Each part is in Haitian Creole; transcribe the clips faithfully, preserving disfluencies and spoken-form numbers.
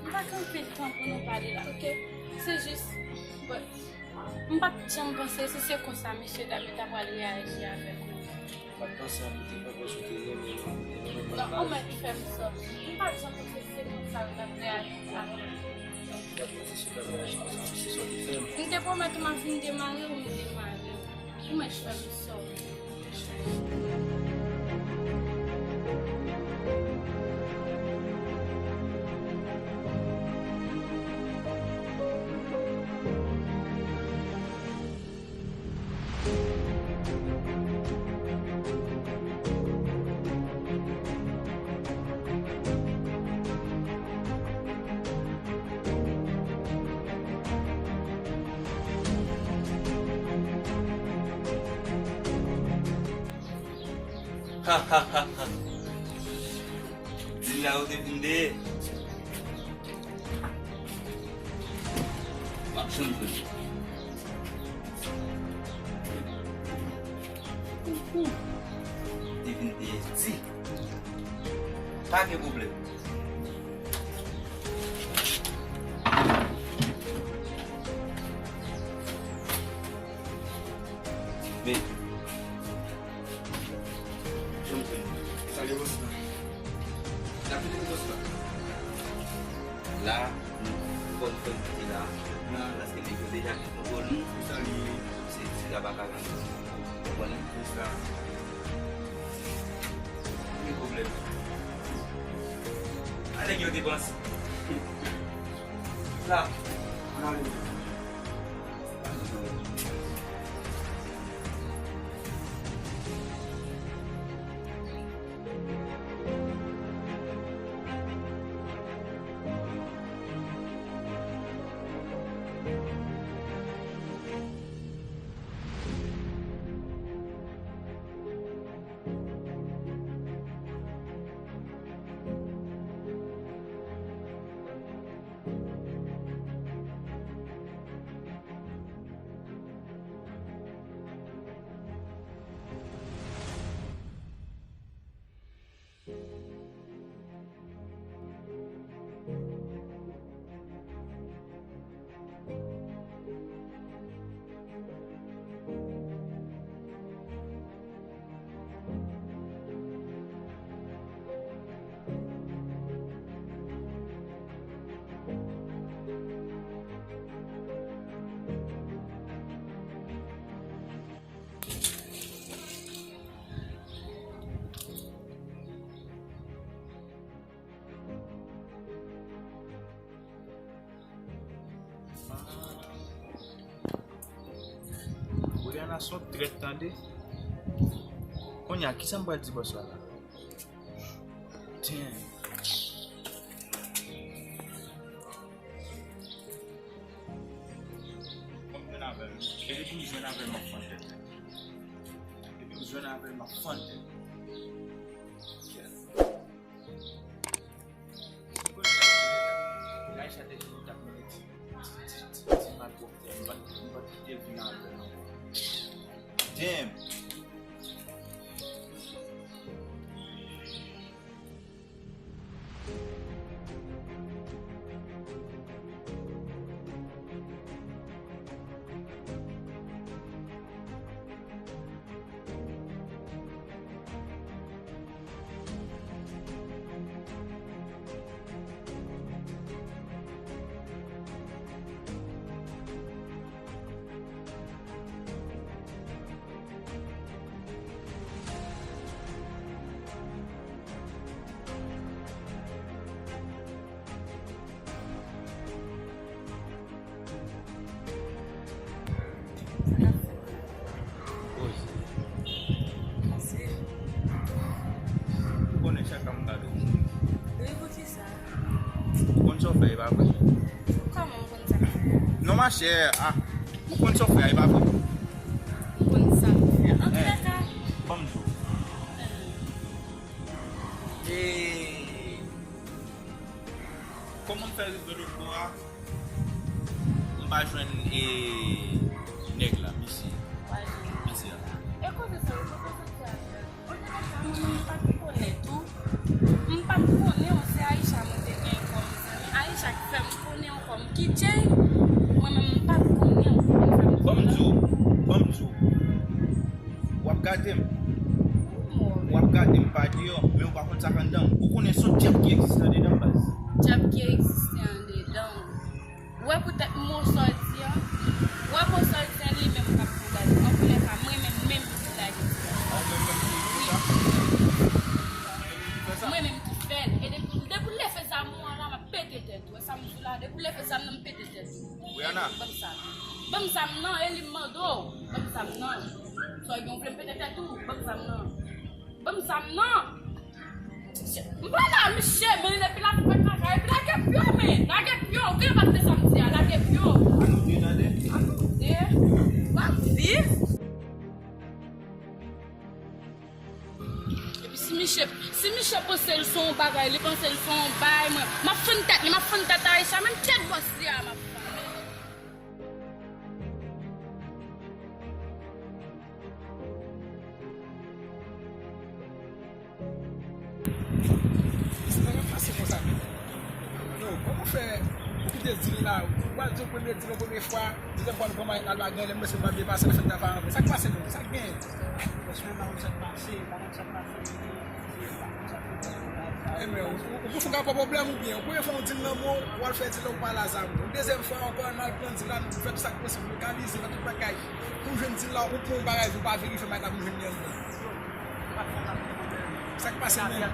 M pa gen anpil tan pou nou pale la, oke? Se jis, bon, m pa t janm panse si se konsa mesye dam yo ta pral reyaji avèk ou. M pa t panse an pou te pran pòz ou te renmen, ou te renmen. Non, ou mèt fè m sòti. M pa t janm panse si se konsa yo t ap reyaji avèk ou. M pa t panse si yo t ap reyaji konsa, men se sa w te fè m. M te pwomèt ou m ap vin demare w, m demare w. Ou mèt fè m sòti. Ha, ha, ha, ha. Di m la ou te vin dèyè. W ap janm jwenn. Ou, ou. Te vin dèyè di. Pa gen pwoblèm. Men, Salye bòs la. N ap kite bòs la. La, nou, nou konn fè nou kite la. Nan, paske nèg yo deja gen kontwòl nou. Salye. Se, se la baka la. Ou konprann? Bòs la. Ki pwoblèm? A nèg yo te panse. La. Ann ale. Brianna se yon trèt, tande. Kounye a, kisa m pral di bòs la la? Damn. Fòk jwenn avè l. E depi m jwenn avè l, m ap fann tèt. Depi m jwenn avè l, m ap fann tèt. Damn! Sa w fè, e pa vre. Kòman m konn sa? Non, machè, ah, ou konn sa w fè, e pa vre. M konn sa m fè. Antouka, ban m di w. E kòman m fè rive lòt bò a? M pa jwenn, e, nèg la, mesye. Mesye a. E kote sa, ou kote sa? Mwen te konn sa, mwen menm, m pa t konnen tou. M pa t konnen w se Aisha mwen te gen kòm zanmi. Aisha ki fè m konnen w kòm K J. Mwen menm, m pa t konnen w kòm zanmi. Ban m di w, ban m di w. W ap gade m. W ap gade m pa deyò, men w pa konn sa k anndan m. Ou konnen se yon dyab ki egziste andedan m, baz. Dyab ki egziste andedan w. Ou wè poutèt mo sa w di an? Ou wè mo sa w di an, li menm k ap fè w gade. Antoulèka, mwen menm, menm ki lage ti la. Mwen menm ki fè l. E depi, depi w leve zam ou an la, m ap pete tèt ou. Wè sa m di w la, depi w leve zam nan, m pete tèt ou. Ban m zam. Ban m zam nan, e li m mande w. Ban m zam nan. Sa w gen, w vle m pete tèt ou? Ban m zam nan. Ban m zam nan. M pa la, misye, men depi l ap fè kaka, epi lage pye w, men. Lage pye w, ou gen pa tande sa m di a, lage pye w. An nou de tande. An nou de. W ap viv. Epi si misye, si misye panse l se yon bagay, li panse l se yon bay, mwen, m ap fann tèt li, m ap fann tèt Aisha, menm tèt bòs li a, m ap fann. Sa pa ka pase konsa. Yo, kòman w fè ou kite dil la? Ou pral di yon premye dil yon premye fwa, dezyèm fwa nou pran mayèt la, l pa gen lè, m panse l pa byen pase, l fè travay anpil. Sa k pase menm? Sa k genyen? Paske m pa konn sa k pase, m pa konn sa k pase. Enben, ou, ou, ou pou fè w ka pran pwoblèm oubyen? Ou premye fwa yon dil nan men w, w al fè dil la, ou pa la zam. Yon dezyèm fwa ankò, n al pran dil la, nou fè tout sa k posib, lokalize, fè tout bagay. Pou w jwenn dil la, ou pran yon bagay, ou pa verifye mayèt la pou w jwenn li anndan. Sa k pase menm?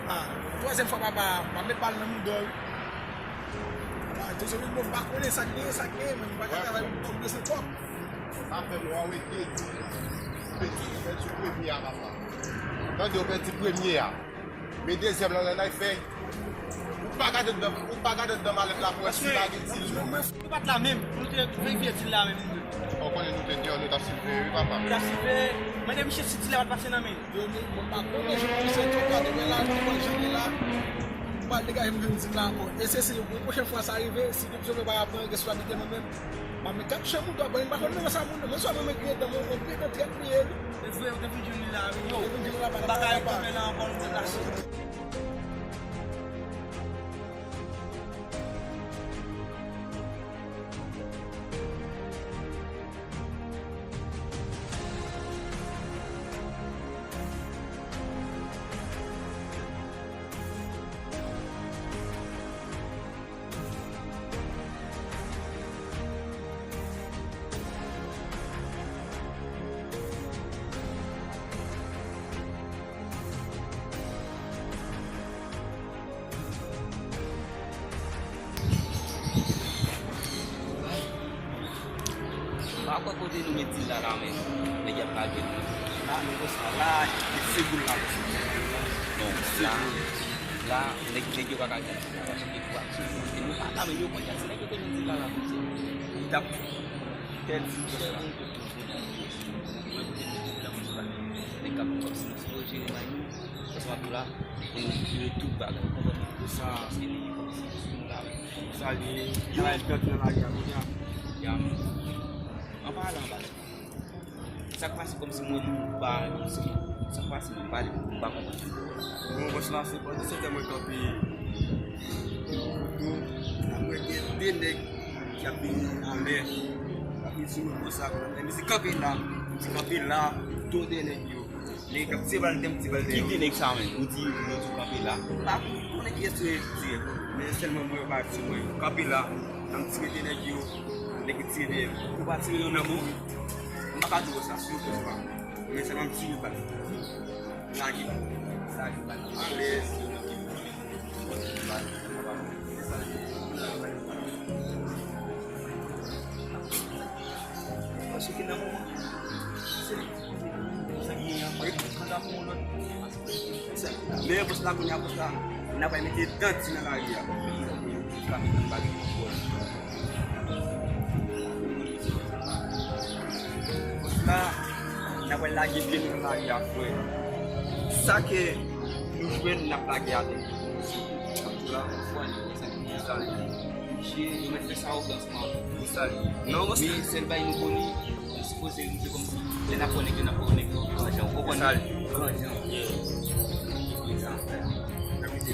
Ah, twazyèm fwa papa, m ap met bal nan mouda w. Ah, Jojo Wilbo, m pa konnen sa k genyen, sa k genyen, men m pa ka travay pou m bezwen kòb. Pa fè m wè w rete. Pèdi, pèdi premye a, papa. Tande, w pèdi premye a. Men dezyèm lan, nan fè. Ou pa gade anndan, ou pa gade anndan malèt la pou wè si pa gen dil. Nou pa t la menm, pou nou te verifye dil la menm, nou de. Ou konnen nou te deyò, nou t ap siveye, wi, papa. Nou t ap siveye, mande misye si dil la pa t pase nan men l. Yo, men, bon, m pa konnen, jan misye tou pa demen la, tou pa jere la. M pral degaje m jwenn dil la ankò. E se, se yon pwochèn fwa sa rive, si Jojo pa pran responsablite mwen menm, m ap met kat chanm ou dwa, bon, m pa konn nan sa moun nan, men swa mwen, mwen griyen dan mwen, mwen griyen dan trèt li ye, wi. E vre, ou te vin jwenn li la, wi, yo. Ou te vin jwenn li la, bagay tonbe la ankò, nou te lase. Pa kwè kote nou met dil la, la menm, nèg y ap lage nou. La, nou konsa, la, se boul la, konsa. Non, la, la, nèg, nèg yo pa ka gen dil la, paske pou aksyon, paske nou pa la, men yo konn si nèg yo te met dil la, la, konsa. Li t ap pèdi chè moun pou tou. Mwen, kote nou te blan, konsa. Nèg k ap fè kòmsi nou se yo jere may nou. Paske m ap di w la, pou nou jere tout bagay, ou konprann? Se sa. Paske li kòmsi sou nou la. Se sa li ye. Travay pèdi nan lari a kounye a. Ya. An palan, baz. Sa k pase kòmsi mwen menm m pa, sa k pase m pa, m pa konprann. Bon, bòs la, se pandan sèt è mwen kanpe. Mwen gen de nèg ki ap vini anlè. K ap vini sou mwen konsa, konsa. Mwen di kanpe la, mwen di kanpe la, tou de nèg yo. Nèg k ap tire bal, te m tire bal dèyè yo. Ki de nèg sa menm? Ou di, ou di kanpe la. M pa konnen kiyès yo ye dirèk, men sèlman mwen yo pa di mwen kanpe la, nan m tire de nèg yo, nèg yo tire dèyè m. Yo pa tire yo nan men w? M pa ka di w sa, si yo fè sa. Men sèlman m tire bal. Lage bal. Lage bal. Alèz. Paske nan moman, se li ki ret kanta pou yon lòt. Men pòs la kounye a, pòs la, n ap mete dan di nan lari a. Ka mete m pa gen kontwòl. Pòs la, n ap al lage pye nou nan lari a, frè. Sa ke nou jwenn, n ap lage avè l. Sa vle di, misye, yo mèt fè sa yo fè ansanm avè l. Pou sa l ye. Non, men sèl bagay nou konnen, nou sipoze rive kòmsi lè n ap wè nèg yo, n ap wè nèg yo gran jan. Ou konprann? Sa l ye. Gran jan. Yeah. Sa vle di,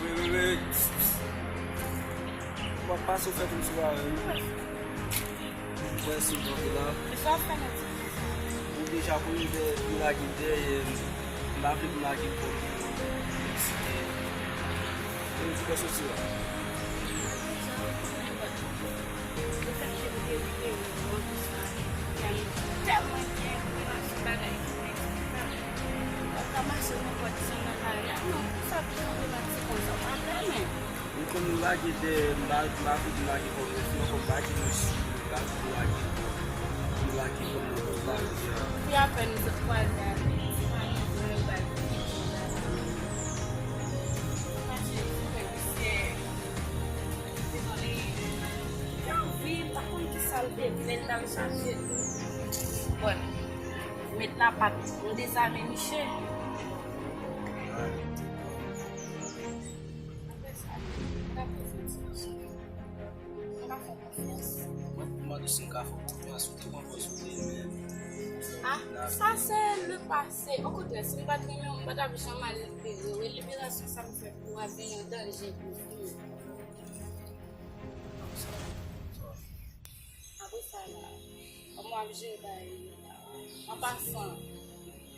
Wait, wait, wait. Pss, pss. M ap pase w fè kòmsi w pa wè m. Mwen sou bòk la. Kisa w fè nan ti konsa? Ou deja konnen dèyè, m lage dèyè m. M pa vle pou m lage kò m. Mwen di kò soti la. Lefètke m te rive rive nan pis la, kè m tèlman byen, m te mache bagay ki mèt sa. Mwen ka mache nenpòt jan nan lari a. Non, kisa pou m remak ti konsa? M pa renmen. Ou konn nou lage dèyè, m pa, m pa vle pou lage kò m, men si yon kò m lage nou si, m pa vle pou lage kò m, pou lage kò m nan kò m lage a. Pi apèn nou sot kwaze a, se pa yon vrè bagay. Mache, frè, misye, se nan li, li anvi, m pa konn kisa l te vle, l t al chache tou. Bon, met lapat, m dezame misye. Apre sa, m ka fè konfyans. M ka fè konfyans. Mwen, m mande si m ka fè w konfyans, ou te pran pòz ou te menm. Ah, sa se le passé. Okontrè, si m pa t renmen w, m pa t ap janm al libere w. E liberasyon sa m fè pou w a vin yon danje pou ou. Apre sa la, kòman w ap jere bagay yo la? An pasan,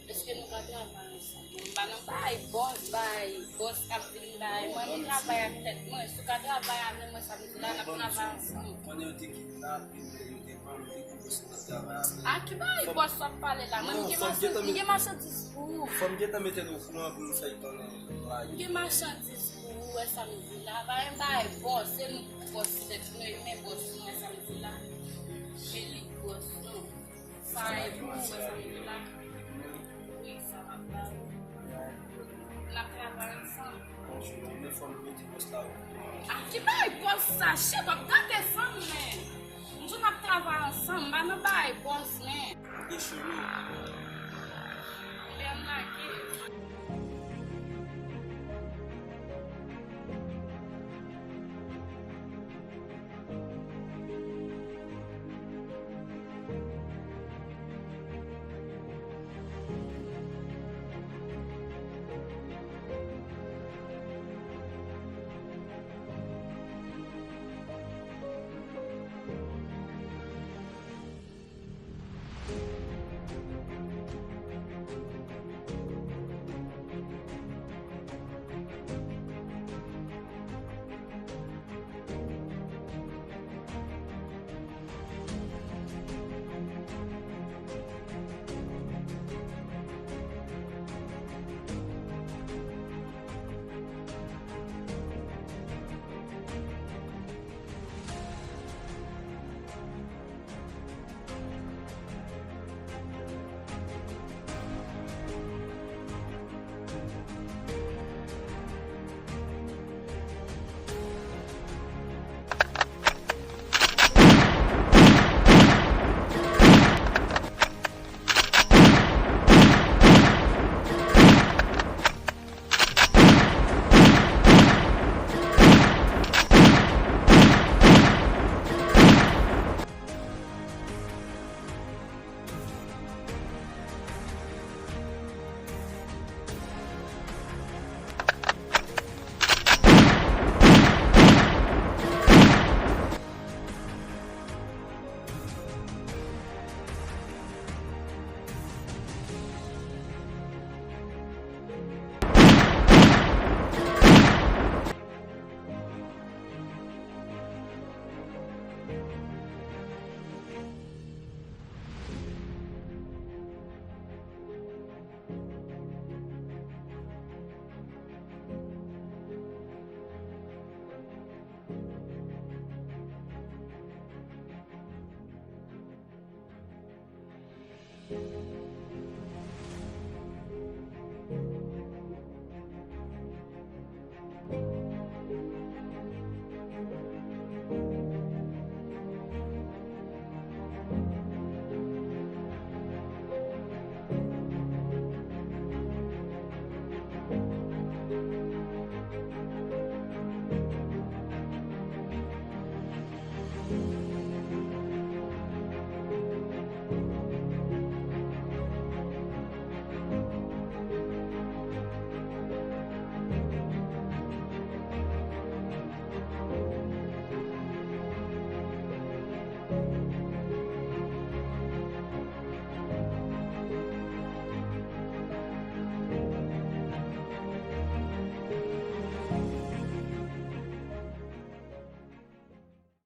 èske nou ka travay ansanm? Bon, m pa nan bay bòs, bay bòs k ap vin bay mwen, mwen travay ak tèt mwen. Si w ka travay avè mwen, sa vle di la, n ap travay ansanm. Pandan yo te kidnape m, yo te pran m, yo te konprann se nan travay avè m. A ki bay bòs w ap pale la? Mwen, m gen machandiz, m gen machandiz pou ou. Fò m gentan mete l okouran pou m fè l konnen. M gen machandiz pou ou, wè sa m di la. Pa gen bagay bòs, se nou ki bòs tèt nou, e men bòs nou, wè sa m di la. E li bòs nou. Sa e pou ou, wè sa m di la. Wi, sa m ap ba ou. N ap travay ansanm. A ki bay bòs sa, shit, w ap gate fanm, men. M di w n ap travay ansanm, m pa nan bay bòs, men. Ou dechire. Lè m lage.